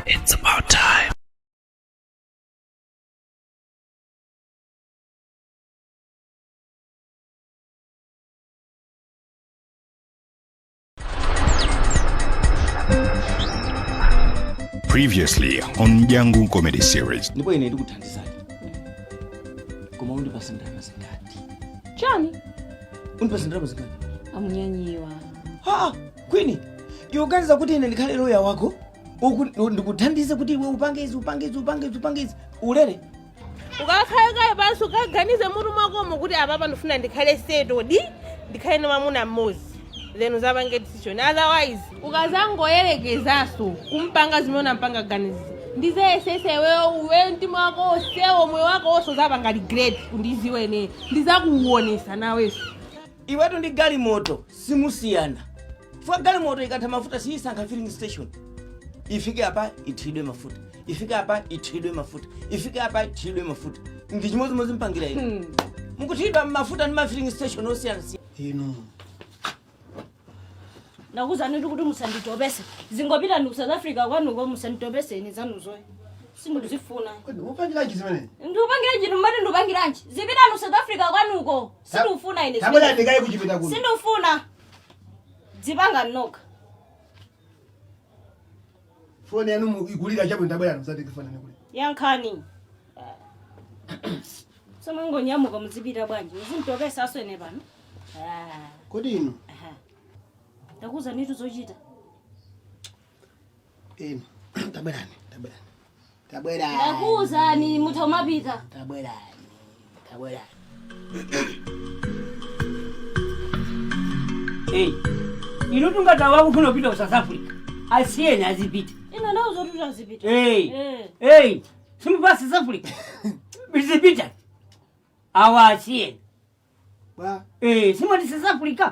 It's about time. Previously on Mjangu Comedy Series. Ndipo ine ndikuthandizani, koma undipasa ndalama zingati? Chani? Undipasa ndalama zingati? Amunyanyiwa. Ha, kwini iwe kuti ine ndikhale loya wako, ndikuthandize kuti iwe upange izi, upange izi, upange izi, upange izi ulere? Ukakhale kaye pansi, ukaganize mutu mwakomo kuti apapa ndifuna ndikhale settled, ndikhale ndi mwamuna mmodzi, then uzapange decision. Otherwise ukazangoyerekezaso kumpanga zimene unampanga ganizi, ndizeyesese iweyo, uwe mtima wako onsewo, moyo wako wonse uzapanga regret. Undiziwe, ine ndizakuwonesa nawenso. Iwetu ndi galimoto simusiyana, chifukwa galimoto ikatha mafuta siyisankha filling station. Ifike apa ithidwe mafuta, ifike apa ithidwe mafuta, ifike apa ithidwe mafuta. Ndi chimodzimodzi mpangira ine, mukuthidwa mafuta ndi ma filling station osiyanasiyana. Inu. Ndakuzani kuti musanditopese. Zingopita ndi ku South Africa kwanuko, musanditopese ine. Zanuzoyo sindikuzifuna. Kodi mupangiranji zimene? Ndikupangira chinthu mmati ndikupangiranji? Zipitani ku South Africa kwanuko, sindikufuna ine. Tabwera. Zimene. Ndikaye kuchipita kuno. Sindikufuna, dzipanga nokha. Foni yanu ikulira chabwino. Tabwera musatenge foni yanu kuli. Yankhani, somangonyamuka muzipita bwanji? Muzinditopesaso ine pano. Ah, Kodi inu. Aha. Ndakuza nitu zochita. Inu, tabwerani, tabwerani, tabwerani. Ndakuwuzani, mutha umapita. Tabwerani, tabwerani. Hey, inu tungatawa kufuna kupita ku South Africa, asiyeni azipita. Ino ndawo zoti azipita. Hey. Eh. Hey, simupa South Africa zipita, awa asiyeni. Bwa. Hey, simwati South Africa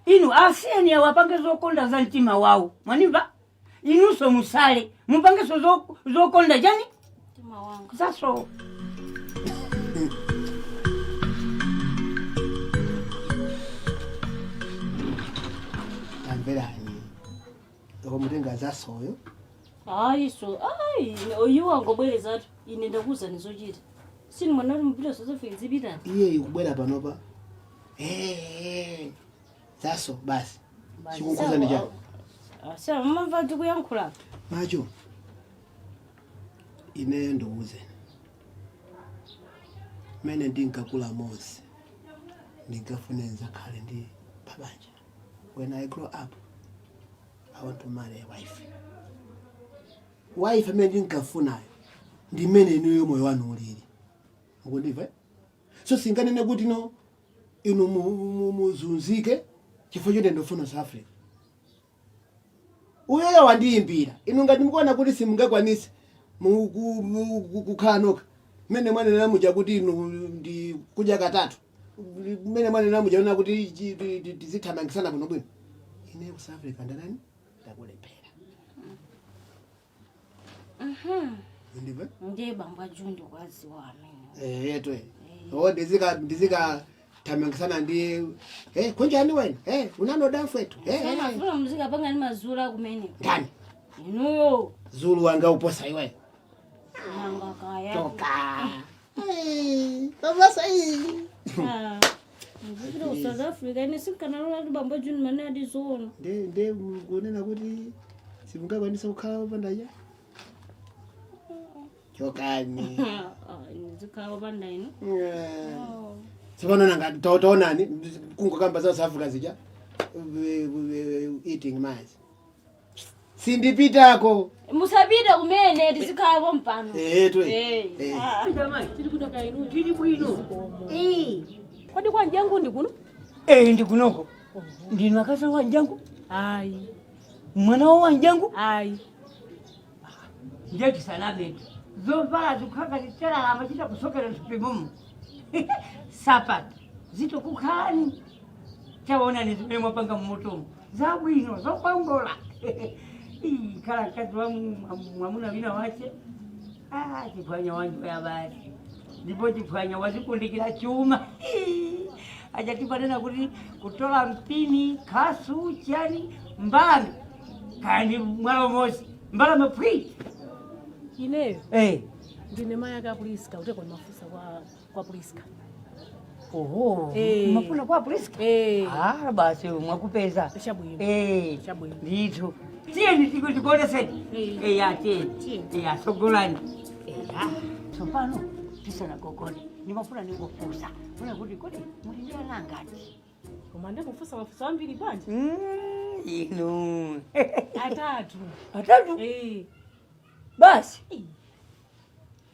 inu, asiyeni awa apange zokonda za mtima wawo, mwanimva? Inunso musale mupangeso zokonda chani? Mtima wanga. Zaso. Tamverani, mutenga zasoyo. Hayi, so ayi, oyiwa angobwerezatu. Ine ndakuwuzani zochita, sini mwana kuti mupita South Africa, zipitani. Iye ikubwera panopa. Eh, zaso basi chikunkhuza ndi chani? Sa mumamva tikuyankhula. Macho, ineyo ndikuwuzeni, mmene ndinkakula monse ndinkafuna nzakhale ndi pabanja. When I grow up, I want to marry a wife. Wife amene ndinkafunayo ndi mmene inuyo moyo wanu ulili, mukundimva, eh? So singanene kuti no, inu muzunzike chifukwa choti ndofuna South Africa. Uyoyo wandiyimbira. Inu ngati mukuona kuti simungakwanise kukhala nokha, mmene mwanena muja kuti inu ndi kudya katatu, mmene mwanena muja ona kuti tizithamangisana bwinobwino, ine ku South Africa ndanani ndakulephera, ndimve? Ndiye bambo ajundi kwaziwa amene. Eh, yetwe o ndizika thamangisana ndi kunjani wena, unanoda mfwetu, eh. Mafuna muzikapanga ndi mazulu kumene. Ndani? Inuyo. Zulu wanga uposa iwe. Nanga kaya. Toka. Babasa. Ah, muzipita ku South Africa, ine sinkanalola kuti bambo ajuni mane adizoona. Nde kunena kuti simungakwanisa kukhala popanda cha chokani. Ndizikhala popanda inu? Tsopano nanga taonani, kungokamba za South Africa zija, eating mazi, sindipitako. Musapite kumene, tizikhala pompano. Etwe. Eh. Tili bwino. Kodi kwa njangu ndi kuno? Eh, ndi kunoko. Ndinu akazi wa njangu? Ayi. Mwana wa njangu? Ayi. Ndiye tisanabetu, zovala zikhaka ziteralama chita kusokera msipimumu, sapato zitokukhani, chaonani zimene mwapanga mmutumu, zabwino zokongola. Ii, khala mkazi wa mwamuna wina wache. Ah, chiphwanya wanju ya basi, ndipo chiphwanya wazikundikira chuma. Ii, achatipanena kuti kutola mpini, khasu, chani, mbalame, kandi mwala umozi. Mbalame pwi. Ineyo Eh. ndine mai ake aPriska, uteko ndimafunsa kwa Priska. Oho, Eh. mafuna kwa Priska? Eh. Ah, basi mwakupeza. Chabwino. Eh. Chabwino. Ndithu. Tiyeni tikuoneseni. Eh. Eya, tiyeni. Tiyeni. Eya, sogolani. Eya. Tsopano tisanagogone. Ndimafuna ningofunsa. Funa kuti kodi muli ndi ana angati? Koma ndakufunsa mafunso ambiri bwanji? Inu. Atatu. Atatu? Eh. Basi.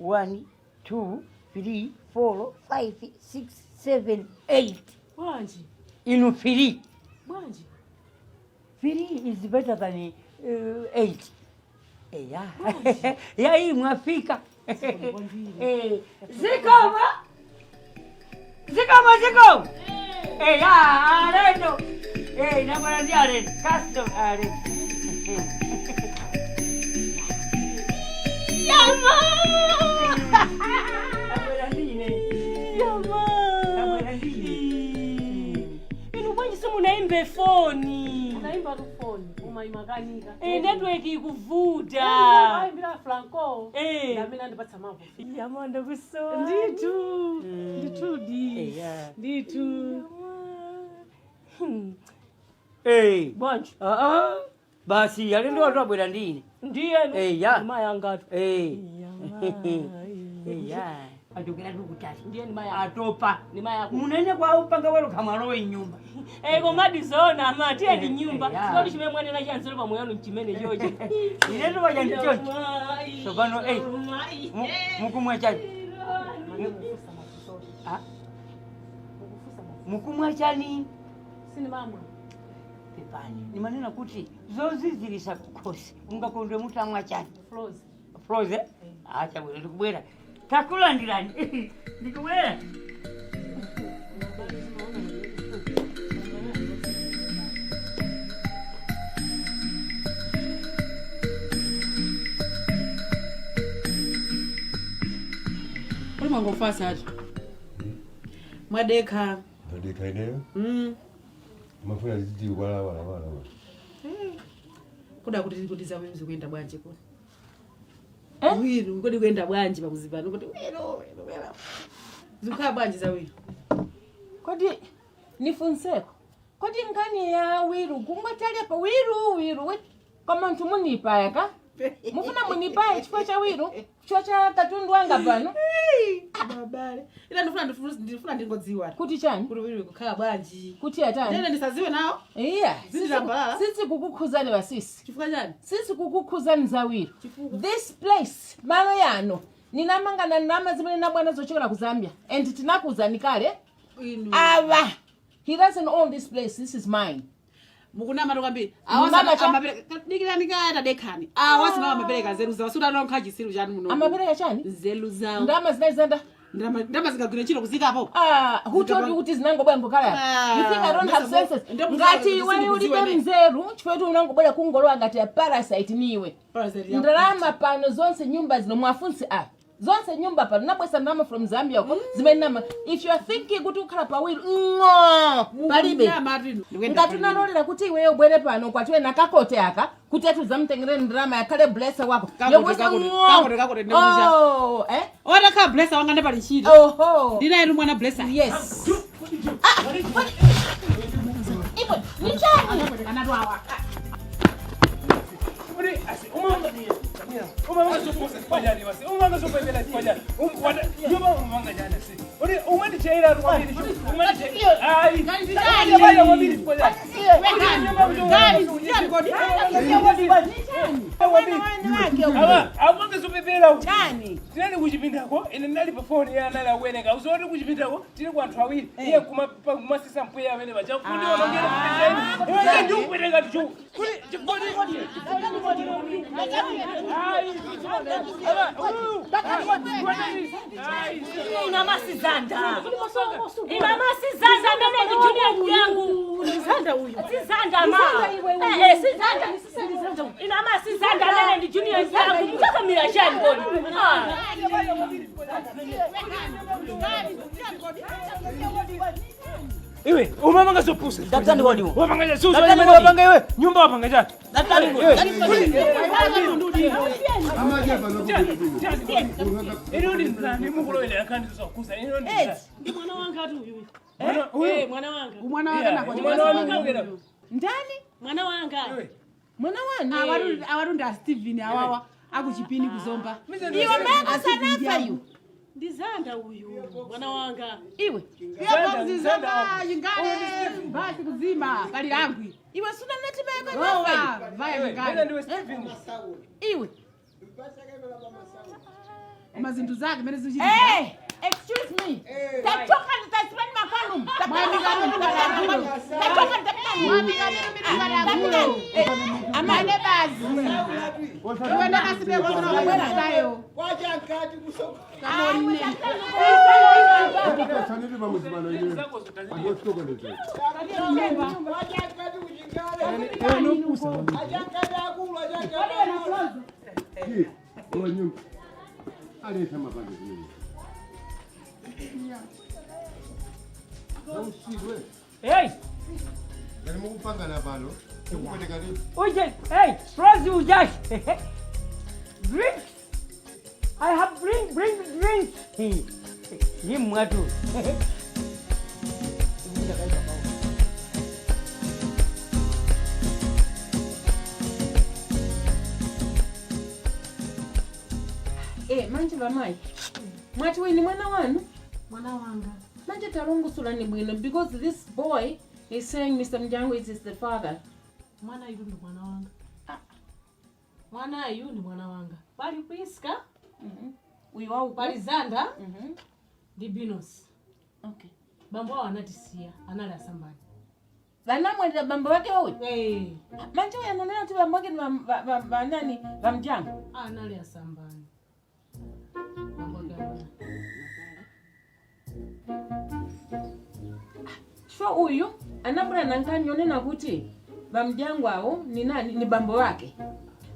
1, 2, 3, 4, 5, 6, 7, 8. Bwanji? Inu 3. Bwanji? 3 is better than 8. Eya. Yayi mwafika. Eh, zikoma. Zikoma zikoma. Eya, alendo. Eh, namara ndi alendo. Custom alendo. Yama! Abwera ndine. Yama! Abwera ndine. Inu bwanji simunaimbe foni? Unaimba tu foni, umayimakanika. Eh, network ikuvuta. Aimbira Franco. Eh. Ndamene andipatsa mapo. Yama, ndakusowa. Ndithu. Ndithudi. Eya. Ndithu. Eh. Bwanji? Ah ah. Basi alendo watu abwera ndine. Ndiyenu. Eya. Mai angatu. Eh. Yama. Eya. Achokera tukutali. Ndiye ni mai ako. Atopa. Ni mai ako. Munene kwa upanga walo kamalowe nyumba. Eh, komadi zona ama tiye ndi nyumba. Eh, ya. Sikoti chimene mwanena chanzolo pamoyo chimene chocho. Inetu waja ndi choncho. Tsopano eh. Mukumwa chani? Ah? Mukumwa chani? Sinimamwa. Pepani. Nimanena kuti zozizirisa kukhosi. Mungakondwe mutamwa chani? Flows. Floze? Ah, chabwino ndikubwera. Takulandirani. Ndikubwera. Uli mwangofasa ati mwadekha. Ndadekha ineyo. Mafuna ziti wala wala wala. Kuda kuti zawe mzikuyenda bwanji kuti wiru kodi kuyenda bwanji pakuzipano kuti wiru wiru wiru zikukhala bwanji za wiru? Kodi nifunseko, kodi nkhani ya wiru kungotalepa wiru wiru koma nthu munipaya ka mufuna munipaye chifukwa cha wiru, chifukwa cha katundu wanga pano? Babale, ila ndifuna ndingodziwa kuti chani, kuti wiru kukhala bwanji. Kuti atani? Ndene ndisaziwe nawo. Iya. Zindilambalala. Sisi kukukhuzani vasisi. Chifukwa chani? Sisi kukukhuzani za wiru. This place, malo yano ninamangana ndalama zimene nabwana zochokera ku Zambia, and tinakuuzani kale. Inu. Ava, he doesn't own this place, this is mine. Mukunama kwambiri. Mama Dikirani kaya tadekhani. Awasinawo amapereka nzeru zawo. Sutanokha chisiru chanu muno. Amapereka chani? Nzeru zawo. Ndalama zinayi zanda. Ndalama zingagwire ntchito kuzikapo. Ah, who told you kuti zinangobwera ngokhala? You think I don't have senses? Ngati iwe ulibe mzeru, chifukwa kuti unangobwera kungolowa ngati ya parasite niwe. Ndalama pano zonse nyumba zino mwafunsi apa. Zonse nyumba pano nabwesa ndalama from Zambia uko zimene nama. If you are thinking kuti ukhala pawiri, ngo palibe. Ngati unalolera kuti iweyo ubwere pano kwatiwe nakakote aka kuti ati udzamutengere ndalama yakhale blesser wako. Kakote, kakote, kakote, ndikuja. Oh, eh? Otakhala blesser wanga ndapali ntchito. Oho. Ndina inu mwana blesser. Yes. Ipo, ni chani? Anatu awa. Tinali kuchipindako, ine ndinali pa foni iye anali akuwerenga uzoti kuchipindako tili ku anthu awiri, iye kumasisa mpweya amene paja kundiona ndikupereka tichu Inamasizanda. Inamasizanda mene ndi junior yangu. Ndizanda uyu. Sizanda ma. Eh, eh, sizanda. Inamasizanda mene ndi junior yangu. Mutakamira chani kodi? Ah. Iwe umamanga zopusa. Daktari kodi? Wapanga susu Daktari wapanga kodi? wapanga iwe nyumba wapanga chani? Daktari kodi? Ino ndi ndani mukulowelera nkhani zokusa ino ndi ndani? Ndi mwana wanga ati uyu. Mwana uyu? Eh, mwana wanga. Mwana wanga Yeah, nako mwana wanu ngakera. Ndani? Mwana wanga. Mwana wani? Awatu ndi a Steven awawa akuchipini kuzomba. Iwe mako sanafa yu. Ndi Zanda uyu. Mwana wanga. Iwe. Zamba chingale basi kuzima pali langwi. Iwe sunanati mayako nafa Lowa vaya Mena chingale. ndiwe Steven. yu. Iwe. Koma zinthu zake mene zichiti. Hey, excuse me. Tatoka nitasipani makalum. Tatoka Mwami Amane bazi. Iwe ndakasibe kozono kabwera. Hey, Mukupangana pano Uje, hey, Rosie Ujash. Drinks. I have bring drinks. Ni mwatu. Eh, manje vamai. Mwati weni mwana wanu? Mwana wanga. Manje talongosolani bwino because this boy is saying Mr. Mjango is the father. Mwana uyu ndi mwana wanga. Mwana uyu ndi mwana wanga. Pali Priska. Uyu wau Pali Zanda. Ndi Binos. Okay. Bambo awo anatisiya anali asambani. Vanamwendera bambo wake uyu? Eh, Manje uyu ananena kuti bambo wake ni vanani vamjango. anali asambani. Bambo wake amuna. So uyu anabwera nankanyonena kuti vamjango awo ni nani ni bambo wake.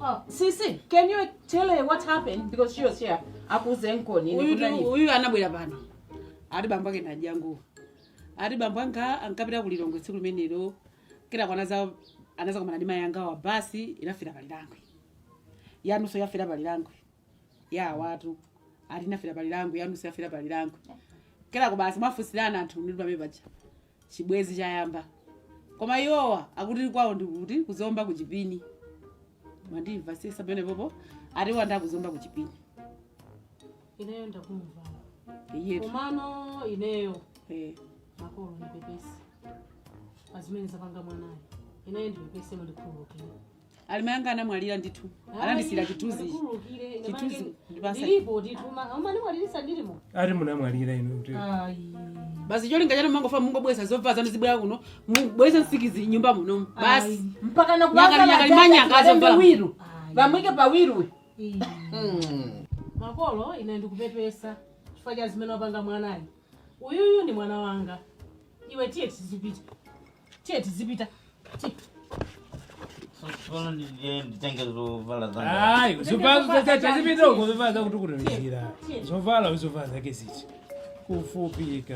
Oh, Sisi, can you tell her what happened because she was here? Akuze nkoni Uyu ni uyu anabwera pano. Ati bambo ake najangu. Ati bambo anga ankapita kulilongwe tsiku limenelo. Kera kwanaza anaza kumana ndi mayi anga wa basi inafira palilangwe. Yanuso yafira palilangwe. Ya watu. Ati inafira palilangwe, yanuso yafira palilangwe. Kera ku basi mwafunsirana anthu ndi pamene paja. Chibwezi chayamba. Koma iwowa akuti kwawo ndikuti kuzomba kuchipini. Mwandimva sisa pamene popo ati wanda kuzomba kuchipini. ineyo ndakumva. Iyetu. Komano ineyo Eh. makolo ndipepese. Pazimene zapanga mwanayo. Ineyo ndipepese mundikhululukire. Alima yanga anamwalira ndithu. Anandisira chithunzi. Ndikhululukire. Chithunzi ndipasa. Ndilipo ndithu. Umani mwalirisa ndilimo. Ari munamwalira ino kuti. Ayi. Basi cholinga chanu mangofa mungobweza zovala zanu zibwera kuno mubweze nsikizi nyumba muno basi mpaka na Nyaka- nyaka- manyaka azovala. wiru. Vamwike pa wiru. Makolo ine ndikupepesa chifukwa cha zimene wapanga mwanayo. Uyuyu ndi mwana wanga. Iwe tiye tizipita. Tiye tizipita. Tiye. Tsono nditenge zovala zanga. Ayi, zovala zachipita uko zovala zakuti kutonjira. Zovala uzovala zake zichi. Kufupika.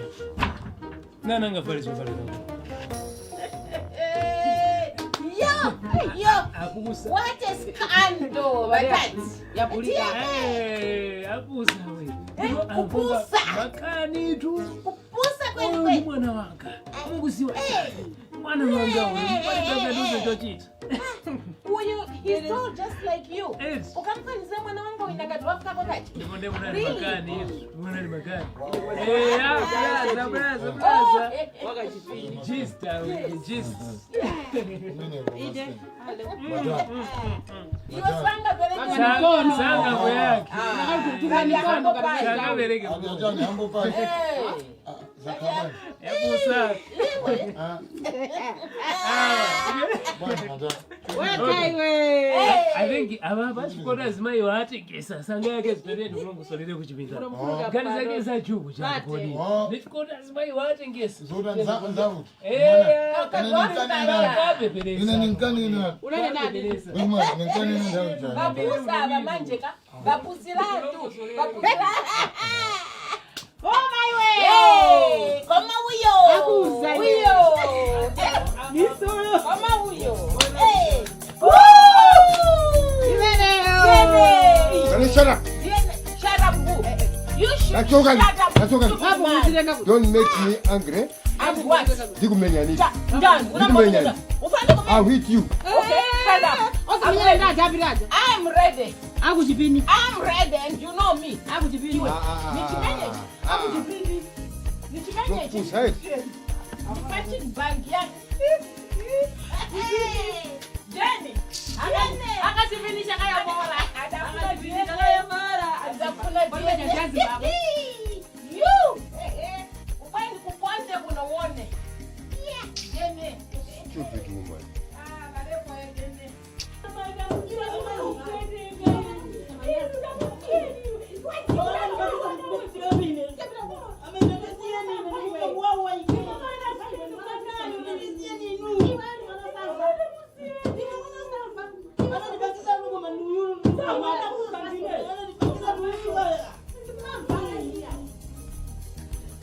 Nani angavale zovala zangu? Yo, yo. Apusa. What a scandal. Batati. Yapulika. Eh, apusa we. Kupusa. Makani tu. Kupusa kweli Uyu kweli. mwana wanga. Mukuziwa. Mwana wanga uyu. Pali chochita. Uyu, he's tall just like you. Yes. Ukamfanizira mwana wanga uyu nakati wafukako kachi. Ndipo ndiye kunali Really? makani. Kunali makani. Eh, ah, blaza, blaza, blaza. Gist, gist. Ide. Iwe sanga bereke. Sanga bweyake. Sanga Sanga bereke. Yabusa. I think ava pachikora azimayi waatekesa sanga yake zitorendi kulongosolere kuchipinda gani zake zachuku chakoni nechikora azimayi waatengesa Vapusa ava manje ka. Vapuziratu. Vapuziratu. Koma iwe. Hey, koma uyo. Akuza iwe. Uyo. Misulu. Koma uyo. Hey. Imeneyo. you shut up. Shut up, who? You should Tachokani. shut up. Tachokani. Stupid man. Don't make me angry. And what? Ndikumenyani. Ndani, Ndikumenyani. Ufane kumenya. I'll hit you. Okay, stand up. I'm ready. I'm ready. Akuchipini. I'm ready and you know me. Akuchipini. Iwe, nichimenyeje? Akuchipini. Nichimenyeje? Don't push, Punching bag yangu. Jenny. Akachipini chakayabora. Akachipini chakayabora. Adzafuna Jenny. You. Ubaini kuponde kuno uone. Jenny. Stupid woman.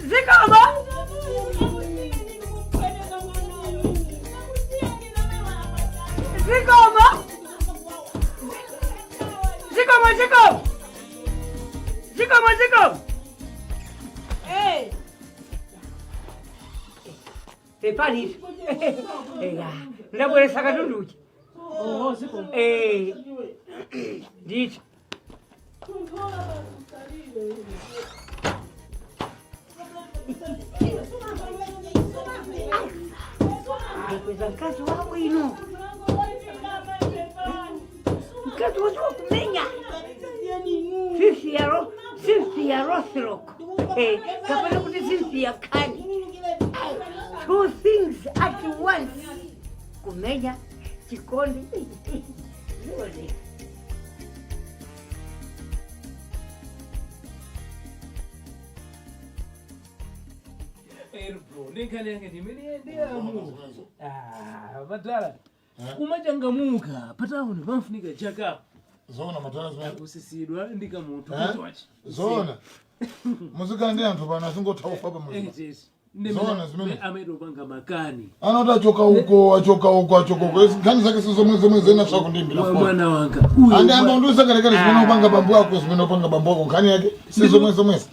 Zikomo. Zikomo. Zikomo, zikomo. Zikomo, zikomo. Hey. Pepani. Eya, ndabweresa katunduchi. Eh. Ndicho. Ndikweza mkazi wabwino. Mkazi woziwa kumenya. Cynthia Ro, Cynthia Rothrock. Eh, kapena kuti Cynthia Khan. Two things at once. Kumenya, chikondi. Zione. Bro, nkhani yanga ndimene ndiyamu. Ah, madala. Kumachangamuka patauni pamfunika chakapo. Zoona madala zimene. Akusisidwa ndi kamunthu Eh? kuchwachi. Zoona. Muzikhala ndi anthu pano azingotha kufa pamudzi. Zoona zimene. Amene upanga makani. Anoti achoka uko, achoka uko, achoka uko. Nkhani zake si zomwe zomwe zena sakundimbira. Mwana wanga. Uyu Andi amba undiuza kalekale zimene upanga bambo ako, zimene upanga bambo ako. Nkhani yake si zomwe zomwezi.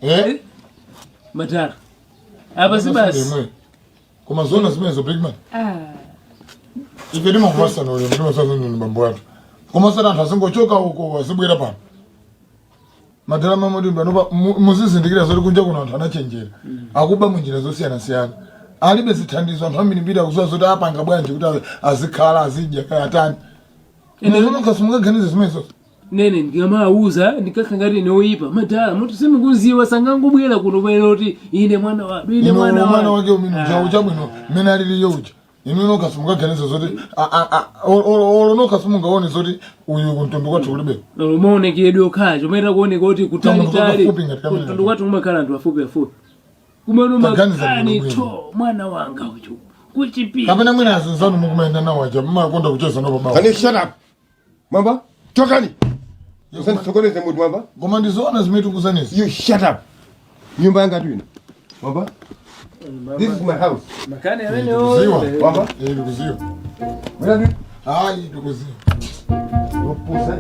Eh? Matara. Apa si basi. Koma zoona zimenezo big man. Ife timakupasana ulemu, timasazana ni bambo athu. Koma sati anthu azingochoka uko azibwera pano. Madala mamodimba anopa muzizindikira zoti kunja kuno anthu anachenjera. Akuba munjira zosiyana-siyana. Alibe zithandizo anthu ambirimbiri akuziwa zoti apanga bwanji kuti azikhala azidya kaya atani. Ine simungaganize zimenezo. Nene ndikamauza ndikakha ngati ine oyipa madala munthu simukuziwa sangangobwera kuno bwera kuti ine mwana wadu ine Ino mwana mwana wadu wake umene uja uchabwino mmene aliliyo uja. Inu nokha simungaganize zoti olo nokha simungaone zoti uyu kumtundu kwathu kulibe. Maonekedwe okhacho umaita kuoneka kuti kutalitali Kamunthu kafupi ngati kamene kumtundu kwathu kumakhala anthu afupi afupi kumene Taganiza umakani bwino to mwana wanga uchu kuchipika Kapena mwina azinzanu mukumayenda nawo aja mumakonda kucheza nawo pabawo. Can you shut up? Mwamba, chokani. Usandisokoneze mutu mwamba. Koma ndizoona zimene tikuzanizi. You shut up. Nyumba yanga tu ino. Mwamba. This is my house. Makani Tikuziwa. Mwamba. Eh, tikuziwa. Mwina tu. Hayi, tikuziwa. Upusa.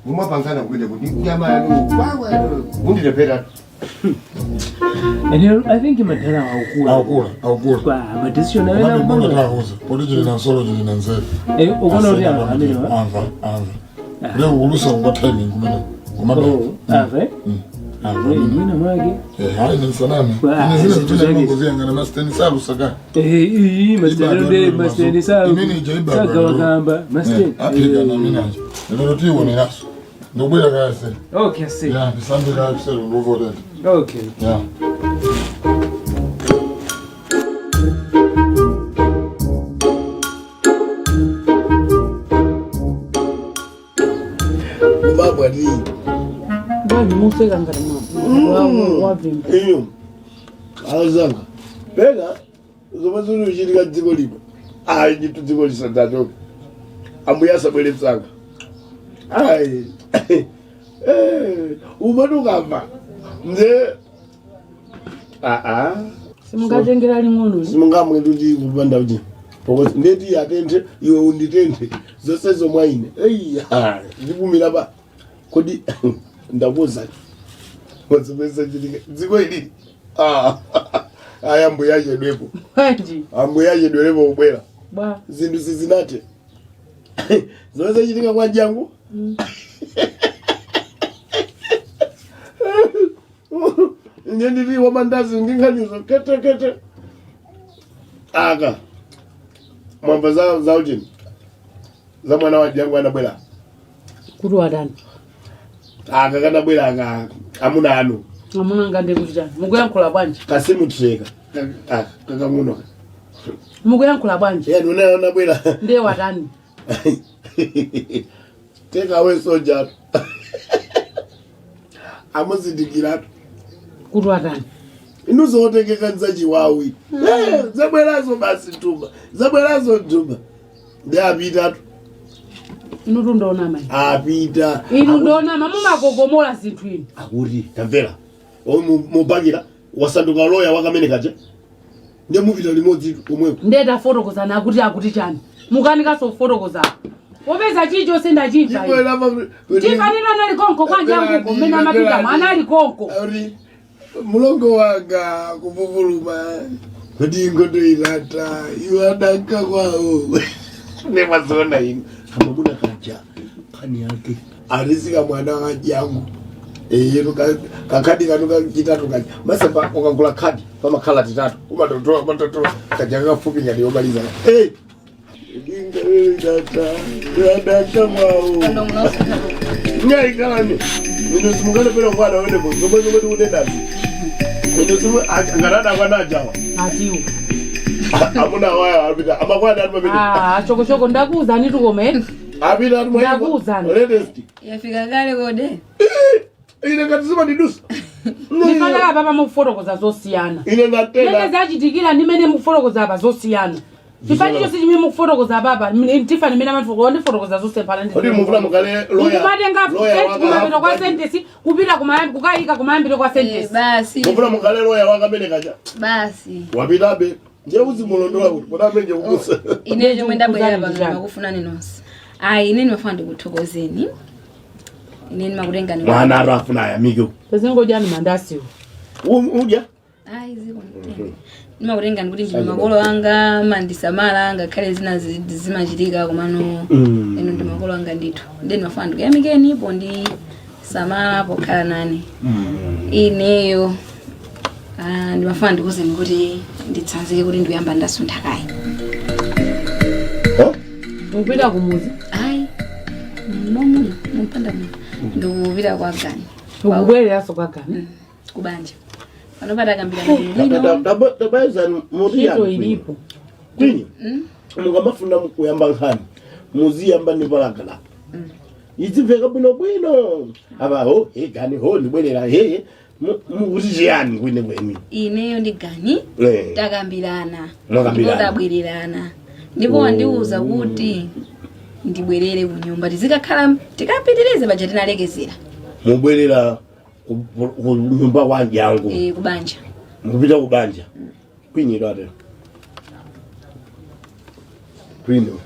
Mumapangana kumene kuti nyama yanu. Wawa. Mundilepera. And I think madala aukula. Aukula, aukula. Kwa ma decision amene Komabe mbona akupanga. tauza. Poti chili na nsolo chili na nzeru. Eh, ukuona kuti anthu amene wa? Amva, amva. Leo kulusa kwa timing kumene. Komabe. Oh, amva eh? Amva. Eh, mwina mwake. Eh, hayi nisaname. Kwa- Ine zine zinthu zimene zake. mangoziyang'ana masiteni salusaka. Eh, iyi masiteni ode masiteni sa. Imene ija ibaba. Sagawakamba masiteni. Aphika na mina nje. Lero tiwoneraso. Ndikubwera kaya sele. Okay, see. Yeah, ndisambe kaya kuselo ndikuvotera. Okay. Yeah. Kubabwa ni Bwana museka ngati wavimba. Iyo. Azanga. Pena zomwe zili kuchitika dziko lino. Ayi ndithu dziko lisadzachoka. Ambuye asabwere msanga. Ayi. Eh, umati ukamva. Nde aa. Simungatengera ling'ono. Simungamwe kuti kupanda uchi. Because ndeti atenthe iwe unditenthe. Zonsezo mwa ine. Eyi, ndipumira pa kodi ndakuwuzani wazipeza chitika dziko ili. Ah, aya ambuye achedwepo. Bwanji? Ambuye achedwerepo kubwera. Bwa. Zinthu sizinathe zomwe zachitika kwa Jangu. Ine ndili wamandazi ndi nkhanizo kete kete aka mwamba za zauchini za mwana wa Jangu anabwera. Kuti wadani? Aka kanabwera aka amuna anu. Amuna ngande kuti chani? Mukuyankhula bwanji? Kasimutreka aka kakang'ono. Mukuyankhula bwanji? Yani unaye anabwera. Ndiye watani? Take away soja amuzindikiratu. Kuti watani? Inuzotengeka nzachiwawi. Eh, zabwerazo basi nthumba, zabwerazo nthumba, ndi apitatu. Inu tundoona mai. Apita. Inu ndoona mamumakokomola zinthu inu. Akuti tamvera, mubakira wasanduka loya wakamene kaja, ndiye mupita limodzi komweko. Ndiye tafotokozana akuti chani? Mukanikaso kufotokozana. Popeza chilichonse ndachimva ine. Tifanira anali konko kwa Janguko mmene amapitamo anali konko. Akuti mulongo wanga kupupuluma kuti ingondo ilata iwo adanka kwawo nemazoona ino kamamuna kaja kani yake arisika mwana wa Jangu eyetu kakhadi kanu kachitatu kaja masamba ukagula khadi pamakhala titatu umatotola umatotola kaja kafupi ngati yomaliza. Hey! Inga ilata iwo adanka kwawo nyaikalani ino simukanapera mwana wenepo zomwe zomwe tikunenazi ino simu ngatata kwanajawa. Atiwo. Amuna wayo apita amakwana ati pamene. Ah, chokochoko ndakuwuzani tukome. Apita ati Ndakuwuzani. Latest. Yafika kale kode. Ine ngati zimandidusa. Ndifanira papa mukufotokoza zosiyana. Ine ndatenda. Mene zachitikira ndi mene mukufotokoza apa zosiyana. Chifukwa chonse chimene mukufotokoza apapa tifani mene amatifotokoza ndifotokoza zonse pala ndi. Kodi mufuna mukale lawyer? Mukumatenga Lawyer waka kumapita kwa sentence kupita kumayambi kukayika kumayambiro kwa sentence. Basi. Mufuna mukale lawyer wakamene kaja. Basi. Wapitabe ndiye uzimulondola kuti kodapenje kukusa. Ine chomwe ndabwerera pano ndimakufunani nonse. Ayi, ine ndimafuna ndikuthokozeni. Ine ndimakutengani. Mwana aro afuna ayamike. Tezingodyani mandasiwo. Udya. Ayi, ziko. Ndimakutengani kuti ndinu makolo anga mandisamala ngakhale zina zimachitika komano inu ndi makolo anga ndithu. Ndiye ndimafuna ndikuyamikeni pondisamala pokhala nane. Ineyo ndimafuna ndikuwuzeni kuti nditsanzike kuti ndikuyamba ndasuntha kayi. Mupita kumuzi? Ayi, momuno mumpanda muno ndikupita kwa Gani. Ukubwereranso kwa Gani? Kubanja pano patakambirana bwino. Tabayizani. Ntchito ilipo. Kwini mukamafuna kuyamba nkhani muziyamba ndi palagalapo izimveka bwinobwino apa ho he Gani ho ndibwerera he mukuti chiyani kwine kweni? Ineyo ndi Gani takambirana. Mwakambirana. Ndipo tabwererana ndipo wandiwuza kuti ndibwerere kunyumba tizikakhala tikapitirize paja tinalekezera. Mubwerera ku nyumba kwa Jangu? Eh, kubanja. Mukupita kubanja kwinyiro atero kwino.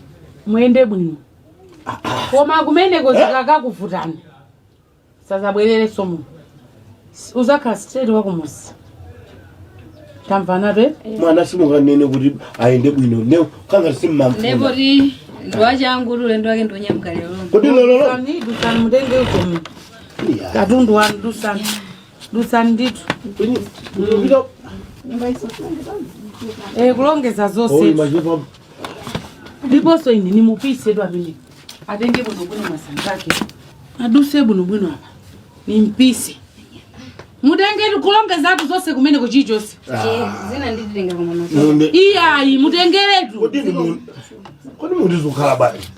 Muyende bwino. Koma kumeneko zikakakuvutani sazabwererenso muno. Uzakhala straight wakumuzi. Tamvana pe? Mwana simunganene kuti ayende bwino ne kanga simmamfuna. Ndepoti ndiwachangu ulendo wake ndionyamuka lero. Kodi lero? Dusani, dusani mutenge uko katundu wanu dusani. Dusani ndithu. Eh, kulongeza zonse. Ndiponso ine nimupise tu amene atenge bwinobwino masanzake aduse bwinobwino apa nimpise mutenge kulongezatu zonse kumene kuchichonse. Zina ndititenga koma. Iyayi, mutengeretu. Kodi mundizukhala bwanji?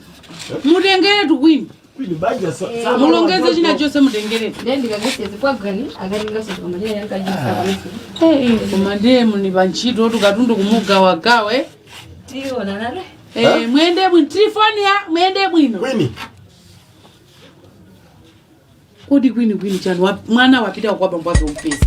Mutengeretu kwini. Kwini banja. Mulongeze china chonse mutengeretu. Ndiye ndikagese kwa Gani akatenga koma chine yankajisa. Koma ndiye muli pa ntchito tukatundu kumugawagawe. Tiona nare. Eh, mwende bwino trifonia mwende bwino. Kwini. Kodi kwini kwini chani mwana wapita kwa bambo ake umpesa.